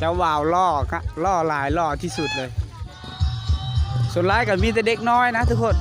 ແລ້ວວາວຫຼໍ່ ຫຼໍ່ຫຼາຍ ຫຼໍ່ທີ່ສຸດເລີຍ. ສ່ວນຫຼາຍກໍມີແຕ່ເດັກນ້ອຍນະທຸກຄົນ.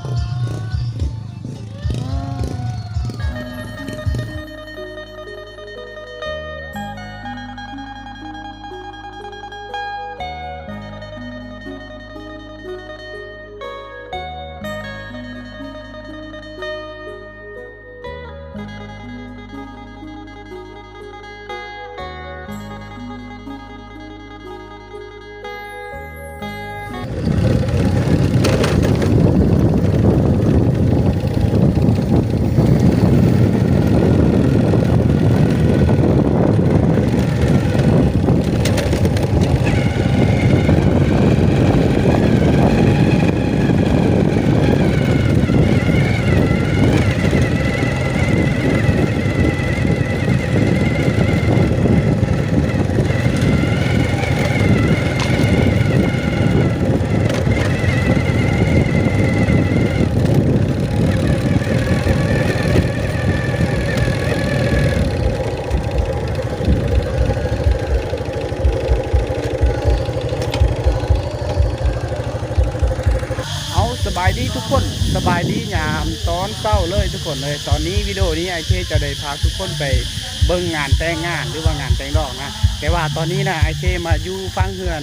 ເອົາ ສະບາຍດີທຸກຄົນ ສະບາຍດີຍາມຕອນເຊົ້າເລີຍທຸກຄົນເລີຍ. ຕອນນີ້ວິດີໂອນີ້ອ້າຍເຄຈະໄດ້ພາທຸກຄົນໄປເບິ່ງງານແຕ່ງງານ ຫຼືວ່າງານແຕ່ງດອກນະ. ແຕ່ວ່າຕອນນີ້ນະ ອ້າຍເຄມາຢູ່ຝັ່ງເຮືອນ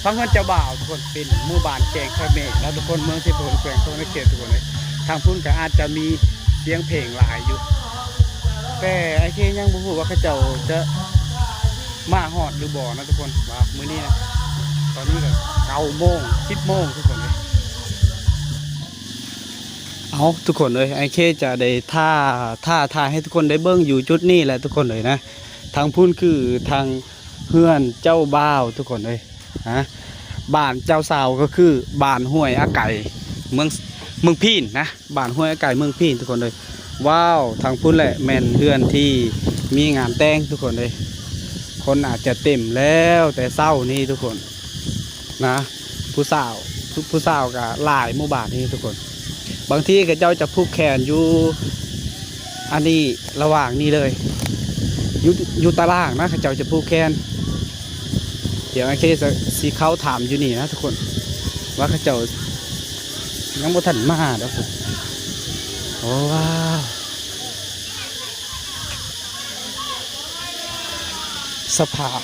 ຝັ່ງເຮືອນເຈົ້າບ່າວທຸກຄົນ ເປັນໝູ່ບ້ານແກ້ງຄະເໝນເນາະທຸກຄົນ ເມືອງເຊໂປນ ແຂວງສະຫວັນນະເຂດທຸກຄົນເອີຍ. ທາງພຸ້ນກໍອາດຈະມີສຽງເພງຫຼາຍຢູ່ ແຕ່ອ້າຍເຄຍັງບໍ່ຮູ້ວ່າເຂົາເຈົ້າຈະມາຮອດຫຼືບໍ່ນະທຸກຄົນ ວ່າມື້ນີ້ນະ. ຕອນນີ້ກໍເກົ້າໂມງ ສິບໂມງທຸກຄົນເອີຍ. ເອົາ ທຸກຄົນເອີຍ ອ້າຍເຄຈະໄດ້ຖ້າ ຖ້າ ຖ້າໃຫ້ທຸກຄົນໄດ້ເບິ່ງຢູ່ຈຸດນີ້ແຫຼະທຸກຄົນເອີຍນະ. ທາງພຸ້ນຄືທາງ ເຮືອນເຈົ້າບ່າວທຸກຄົນເອີຍ ຮະ ບ້ານເຈົ້າສາວກໍຄືບ້ານຫ້ວຍອາໄກ ເມືອງ ເມືອງພີນນະ ບ້ານຫ້ວຍອາໄກ ເມືອງພີນທຸກຄົນເອີຍ. ວ້າວ ທາງພຸ້ນແຫຼະແມ່ນເຮືອນທີ່ມີງານແຕ່ງທຸກຄົນເອີຍ. ຄົນອາດຈະເຕັມແລ້ວແຕ່ເຊົ້ານີ້ທຸກຄົນ ນະ ຜູ້ສາວ ຜູ້ ຜູ້ສາວກະຫຼາຍໝູ່ບ້ານນີ້ທຸກຄົນ. ບາງທີເຂົາເຈົ້າຈະຜູກແຂນຢູ່ອັນນີ້ ລະຫວ່າງນີ້ເລີຍ ຢູ່ ຢູ່ຕາລ່າງນະ ເຂົາເຈົ້າຈະຜູກແຂນ. ດຽວອ້າຍເຄຈະ ຊິເຂົ້າຖາມຢູ່ນີ້ນະທຸກຄົນ ວ່າເຂົາເຈົ້າຍັງບໍ່ທັນມາດອກ. ໂອ້ ວ້າວ. ສະພາບ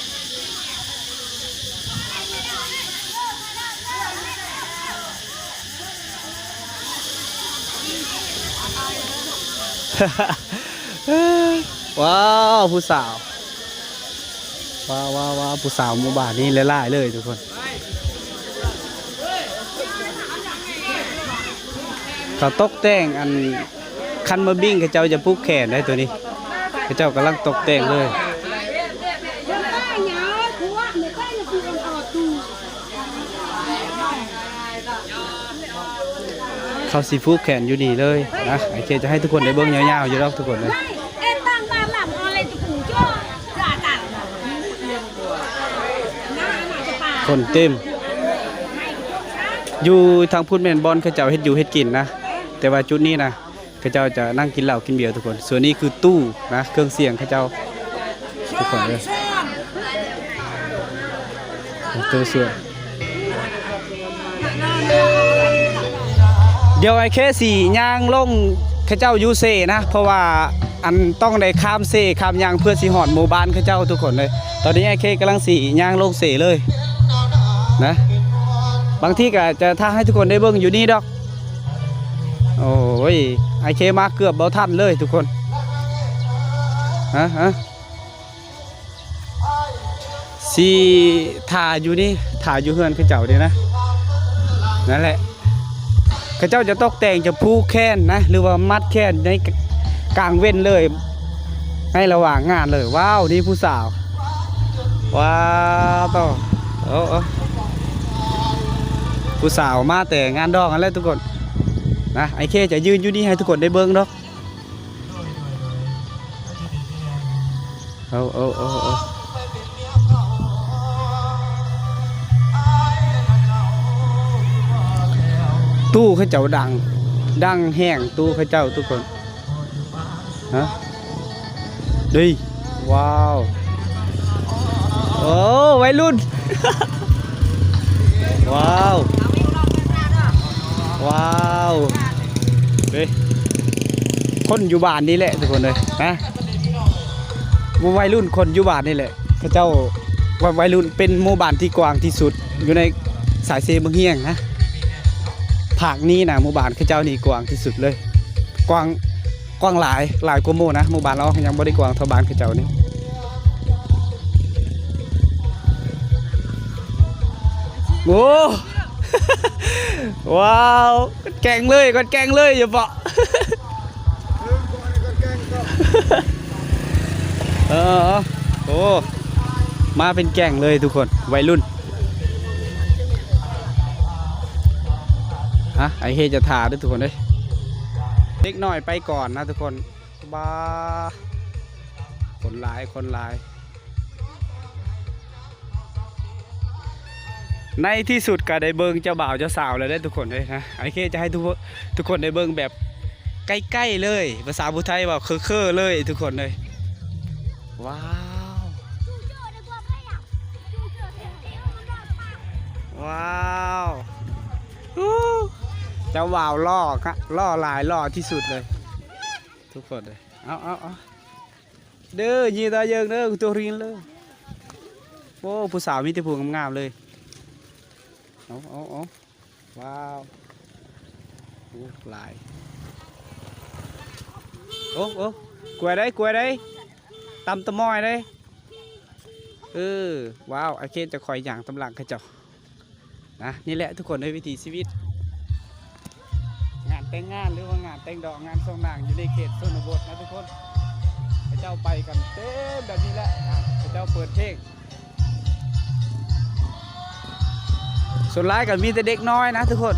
ວ້າວ ຜູ້ສາວ ວ້າວ ວ້າວ ຜູ້ສາວໝູ່ບ້ານນີ້ຫຼາຍໆເລີຍທຸກຄົນ. ເຂົາຕົກແຕ່ງອັນ ຄັນມາບິ້ງເຂົາເຈົ້າຈະຜູກແຂນໄດ໋ ໂຕນີ້ ເຂົາເຈົ້າກຳລັງຕົກແຕ່ງເລີຍ. ເຂົາຊິຜູກແຂນຢູ່ນີ້ເລີຍນະ ອ້າຍເຄຈະໃຫ້ທຸກຄົນໄດ້ເບິ່ງຍາວໆຢູ່ດອກທຸກຄົນເອີຍ. ຄົນເຕັມ ຢູ່ທາງພຸ້ນແມ່ນບ່ອນເຂົາເຈົ້າເຮັດຢູ່ເຮັດກິນນະ ແຕ່ວ່າຈຸດນີ້ນະ ເຂົາເຈົ້າຈະນັ່ງກິນເຫຼົ້າກິນເບຍທຸກຄົນ. ສ່ວນນີ້ຄືຕູ້ນະ ເຄື່ອງສຽງເຂົາເຈົ້າ ທຸກຄົນເອີຍ ຕູ້ສ່ວນ. ດຽວອ້າຍເຄຊິຍ່າງລົງເຂົາເຈົ້າຢູ່ເຊນະ ເພາະວ່າອັນຕ້ອງໄດ້ຂ້າມເຊຂ້າມຫຍັງເພື່ອຊິຮອດໝູ່ບ້ານເຂົາເຈົ້າທຸກຄົນເອີຍ. ຕອນນີ້ອ້າຍເຄກຳລັງຊິຍ່າງລົງເຊເລີຍນະ ບາງທີກໍຈະຖ່າຍໃຫ້ທຸກຄົນໄດ້ເບິ່ງຢູ່ນີ້ດອກ. ໂອ້ຍ ອ້າຍເຄມາເກືອບບໍ່ທັນເລີຍທຸກຄົນ ຮະ ຮະ ຊິຖ້າຢູ່ນີ້ ຖ້າຢູ່ເຮືອນເຂົາເຈົ້ານີ້ນະ ນັ້ນແຫຼະ ເຂົາເຈົ້າຈະຕົກແຕ່ງ ຈະຜູກແຂນນະ ຫຼືວ່າມັດແຂນໃນກາງເວັນເລີຍ ໃນລະຫວ່າງງານເລີຍ. ວ້າວ ນີ້ຜູ້ສາວ ວ້າວ ໂຕ ໂອ້ ໂອ້ ຜູ້ສາວມາແຕ່ງານດອງຫັ້ນແຫຼະທຸກຄົນນະ. ອ້າຍເຄຈະຢືນຢູ່ນີ້ໃຫ້ທຸກຄົນໄດ້ເບິ່ງດອກ. ເອົາ ເອົາ ເອົາ ເອົາ ຕູ້ເຂົາເຈົ້າດັງ ດັງແຮງຕູ້ເຂົາເຈົ້າທຸກຄົນ ຮະ ເດີ ວ້າວ. ໂອ້ ໄວລຸ້ນ ວ້າວ ວ້າວ ເດ້ ຄົນຢູ່ບ້ານນີ້ແຫຼະທຸກຄົນເອີຍນະ ບໍ່ໄວລຸ້ນ ຄົນຢູ່ບ້ານນີ້ແຫຼະ ເຂົາເຈົ້າ ໄວ ໄວລຸ້ນ ເປັນໝູ່ບ້ານທີ່ກວ້າງທີ່ສຸດຢູ່ໃນສາຍເຊບັ້ງຮຽງນະ ພາກນີ້ນະ ໝູ່ບ້ານເຂົາເຈົ້ານີ້ກວ້າງທີ່ສຸດເລີຍ ກວ້າງ ກວ້າງຫຼາຍ ຫຼາຍກວ່າໝູ່ນະ ໝູ່ບ້ານເຮົາຍັງບໍ່ໄດ້ກວ້າງເທົ່າບ້ານເຂົາເຈົ້ານີ້ ໂອ້ ວ້າວ ກັດແກງເລີຍ ກັດແກງເລີຍ ຢ່າເບາະ ເອີ ໂອ້ ມາເປັນແກງເລີຍທຸກຄົນ ໄວລຸ້ນ ຮະ ໄອ້ເຮຈະຖ້າເດີ້ທຸກຄົນເອີຍ ເດັກນ້ອຍໄປກ່ອນນະທຸກຄົນ ບາ ຄົນຫຼາຍ ຄົນຫຼາຍ ໃນທີ່ສຸດກໍໄດ້ເບິ່ງເຈົ້າບ່າວເຈົ້າສາວແລ້ວເດ້ທຸກຄົນເອີຍນະ ໂອເຄ ຈະໃຫ້ທຸກ ທຸກຄົນໄດ້ເບິ່ງແບບໃກ້ໆເລີຍ ພາສາຜູ້ໄທເວົ້າເຄີໆເລີຍທຸກຄົນເອີຍ ວ້າວ ວ້າວ ເຈົ້າບ່າວຫຼໍ່ ຫຼໍ່ຫຼາຍ ຫຼໍ່ທີ່ສຸດເລີຍ ທຸກຄົນເອີຍ ເອົາ ເອົາ ເອົາ ເດີ ຢີຕາເຢິງເດີ ໂຕຣິງເລີຍ ໂອ້ ຜູ້ສາວມີແຕ່ຜູ້ງາມໆເລີຍ ເອົາ ເອົາ ເອົາ ວ້າວ ໂອ້ ຫຼາຍ ໂອ້ ໂອ້ ກວຍໄດ໋ ກວຍໄດ໋ ຕຳຕະໝ້ອຍໄດ໋ ເອີ ວ້າວ ອາເຄນຈະຄອຍຍ່າງຕາມຫຼັງເຂົາເຈົ້າ ນະ ນີ້ແຫຼະທຸກຄົນເອີຍ ວິຖີຊີວິດ ງານແຕ່ງງານ ຫຼືວ່າງານແຕ່ງດອງ ງານສົ່ງນາງ ຢູ່ໃນເຂດຊົນນະບົດນະທຸກຄົນ ເຂົາເຈົ້າໄປກັນເຕັມແບບນີ້ແຫຼະນະ ເຂົາເຈົ້າເປີດເພງ ສ່ວນຫຼາຍກໍມີແຕ່ເດັກນ້ອຍນະທຸກຄົນ.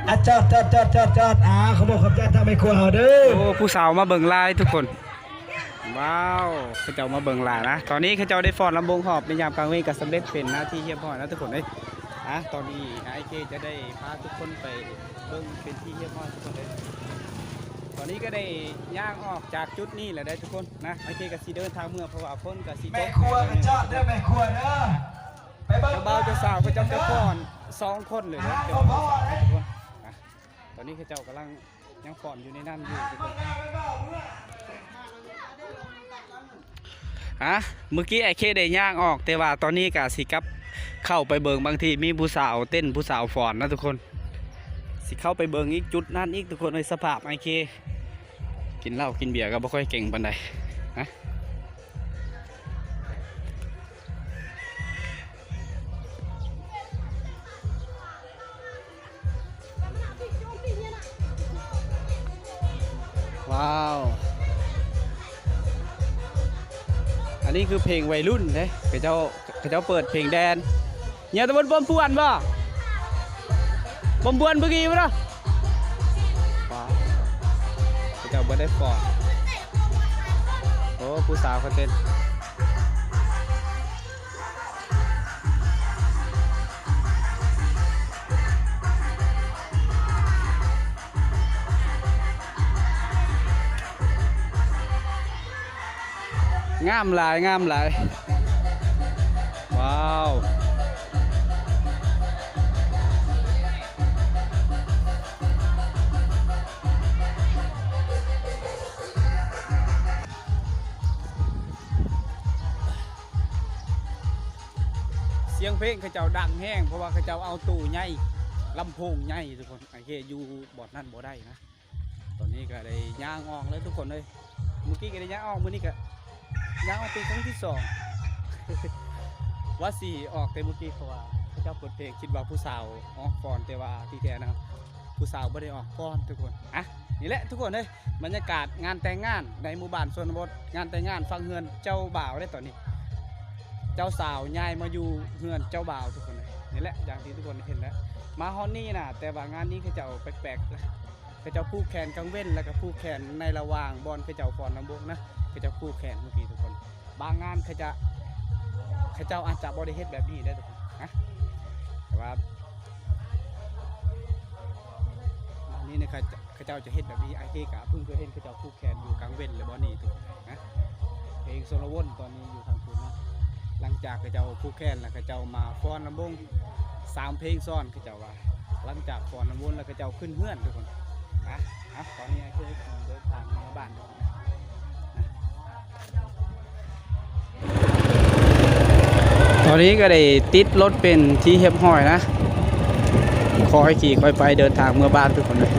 ອາ ຈອດ ຈອດ ຈອດ ຈອດ ອາ ຂອບອົກຂອບໃຈທາງແມ່ຄົວເຮົາເດີ. ໂອ້ ຜູ້ສາວມາເບິ່ງຫຼາຍທຸກຄົນ. ວ້າວ ເຂົາເຈົ້າມາເບິ່ງຫຼາຍນະ. ຕອນນີ້ເຂົາເຈົ້າໄດ້ຟ້ອນລຳວົງຮອບໃນຍາມກາງເວັນ ກໍສຳເລັດເປັນນາທີ່ຮຽບຮ້ອຍນະທຸກຄົນເອີຍ. ອາ ຕອນນີ້ອ້າຍເຄຈະໄດ້ພາທຸກຄົນໄປເບິ່ງເປັນທີ່ຮຽບຮ້ອຍທຸກຄົນເອີຍ. ຕອນນີ້ກໍໄດ້ຍ່າງອອກຈາກຈຸດນີ້ແລ້ວເດີທຸກຄົນນະ. ອ້າຍເຄກໍຊິເດີນທາງເມືອ ເພາະວ່າຝົນກໍຊິຕົກ. ແມ່ຄົວກໍຈອດເດີ ແມ່ຄົວເດີ. ໄປເບິ່ງ ເຈົ້າບ່າວເຈົ້າສາວເຂົາເຈົ້າຈະຟ້ອນສອງຄົນເລີຍເດີ. ອ່າ ເຈົ້າບ່າວເຈົ້າສາວທຸກຄົນນະ. ຕອນນີ້ເຂົາເຈົ້າກຳລັງ ຍັງຟ້ອນຢູ່ໃນນັ້ນຢູ່. ອາ ເມື່ອກີ້ອ້າຍເຄໄດ້ຍ່າງອອກ ແຕ່ວ່າຕອນນີ້ກະຊິກັບເຂົ້າໄປເບິ່ງ ບາງທີມີຜູ້ສາວເຕັ້ນ ຜູ້ສາວຟ້ອນນະທຸກຄົນ. ຊິເຂົ້າໄປເບິ່ງອີກຈຸດນັ້ນອີກທຸກຄົນເອີຍ. ສະພາບອ້າຍເຄກິນເຫຼົ້າກິນເບຍກໍບໍ່ຄ່ອຍເກັ່ງປານໃດນະ. ວ້າວ ອັນນີ້ຄືເພງໄວລຸ້ນເດ້ ເຂົາເຈົ້າ ເຂົາເຈົ້າເປີດເພງແດນ. ເຍາະຕະບົນປ້ອມປວນບໍ່? ປ້ອມປວນເມື່ອກີ້ບໍ່ເນາະ. ວ້າວ ເຂົາເຈົ້າບໍ່ໄດ້ຟ້ອນ. ໂອ້ ຜູ້ສາວເຂົາເຕັ້ນ. ງາມຫຼາຍ ງາມຫຼາຍ. ວ້າວ. ສຽງເພງເຂົາເຈົ້າດັງແຮງ ເພາະວ່າເຂົາເຈົ້າເອົາຕູ້ໃຫຍ່ ລຳໂພງໃຫຍ່ທຸກຄົນ. ອ້າຍເຄຢູ່ບ່ອນນັ້ນບໍ່ໄດ້ນະ. ຕອນນີ້ກໍໄດ້ຍ່າງອອກເລີຍທຸກຄົນເອີຍ. ເມື່ອກີ້ກໍໄດ້ຍ່າງອອກ ມື້ນີ້ກໍຍ່າງອອກເປັນຄັ້ງທີສອງ. ວ່າຊິອອກແຕ່ເມື່ອກີ້ ເພາະວ່າເຂົາເຈົ້າເປີດເພງ ຄິດວ່າຜູ້ສາວອອກກ່ອນ ແຕ່ວ່າທີ່ແທ້ນະ ຜູ້ສາວບໍ່ໄດ້ອອກກ່ອນທຸກຄົນ. ອ່ະ ນີ້ແຫຼະທຸກຄົນເອີຍ ບັນຍາກາດງານແຕ່ງງານໃນໝູ່ບ້ານຊົນນະບົດ ງານແຕ່ງງານຝັ່ງເຮືອນເຈົ້າບ່າວເດ້. ຕອນນີ້ເຈົ້າສາວຍ້າຍມາຢູ່ເຮືອນເຈົ້າບ່າວທຸກຄົນເອີຍ. ນີ້ແຫຼະ ຢ່າງທີ່ທຸກຄົນເຫັນແຫຼະ ມາຮອດນີ້ນະ ແຕ່ວ່າງານນີ້ເຂົາເຈົ້າແປກໆ ເຂົາເຈົ້າຜູກແຂນກາງເວັນ ແລ້ວກໍຜູກແຂນໃນລະຫວ່າງບ່ອນເຂົາເຈົ້າຟ້ອນລຳວົງນະ ເຂົາເຈົ້າຜູກແຂນເມື່ອກີ້ທຸກຄົນ. ບາງງານເຂົາຈະ ເຂົາເຈົ້າອາດຈະບໍ່ໄດ້ເຮັດແບບນີ້ເດ້ທຸກຄົນນະ ແຕ່ວ່າ ອັນນີ້ນະ ເຂົາເຈົ້າຈະເຮັດແບບນີ້. ອ້າຍເຄກະເພິ່ງເຄີຍເຫັນເຂົາເຈົ້າຜູກແຂນຢູ່ກາງເວັນແລ້ວບໍ່ນີ້ ເພງຊົນລະວົນຕອນນີ້ຢູ່ທາງພຸ້ນນະ. ຫຼັງຈາກເຂົາເຈົ້າຜູກແຂນແລ້ວ ເຂົາເຈົ້າມາຟ້ອນລຳວົງສາມເພງຊ້ອນ ເຂົາເຈົ້າວ່າ. ຫຼັງຈາກຟ້ອນລຳວົງແລ້ວ ເຂົາເຈົ້າຂຶ້ນເຮືອນທຸກຄົນ. ອ່ະ ອ່ະ ຕອນນີ້ອ້າຍເຄກຳລັງເດີນທາງເມືອບ້ານ. ຕອນນີ້ກໍໄດ້ຕິດລົດເປັນທີ່ຮຽບຮ້ອຍນະ ຄ່ອຍຂີ່ຄ່ອຍໄປເດີນທາງເມືອບ້ານທຸກຄົນເອີຍ.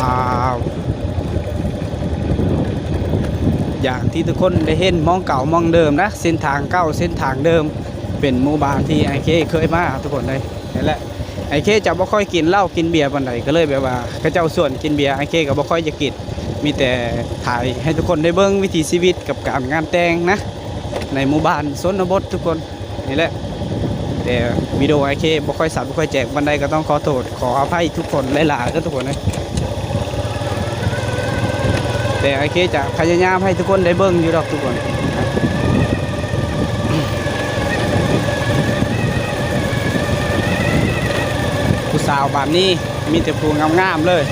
ອ້າວ ຢ່າງທີ່ທຸກຄົນໄດ້ເຫັນ ໝ່ອງເກົ່າໝ່ອງເດີມນະ ເສັ້ນທາງເກົ່າເສັ້ນທາງເດີມ ເປັນໝູ່ບ້ານທີ່ອ້າຍເຄເຄີຍມາທຸກຄົນເອີຍ. ນີ້ແຫຼະ ອ້າຍເຄຈະບໍ່ຄ່ອຍກິນເຫຼົ້າກິນເບຍປານໃດ ກໍເລີຍແບບວ່າເຂົາເຈົ້າຊວນກິນເບຍ ອ້າຍເຄກໍບໍ່ຄ່ອຍຈະກິນ ມີແຕ່ຖ່າຍໃຫ້ທຸກຄົນໄດ້ເບິ່ງວິຖີຊີວິດກັບການງານແຕ່ງນະ ໃນໝູ່ບ້ານຊົນນະບົດທຸກຄົນ. ນີ້ແຫຼະ ແຕ່ວິດີໂອອ້າຍເຄບໍ່ຄ່ອຍຊັດ ບໍ່ຄ່ອຍແຈ້ງປານໃດ ກໍຕ້ອງຂໍໂທດຂໍອະໄພທຸກຄົນຫຼາຍໆເດີທຸກຄົນເອີຍ. ແຕ່ອ້າຍເຄຈະພະຍາຍາມໃຫ້ທຸກຄົນໄດ້ເບິ່ງຢູ່ດອກທຸກຄົນ. ຜູ້ສາວບ້ານນີ້ມີແຕ່ຜູ້ງາມໆເລີຍ.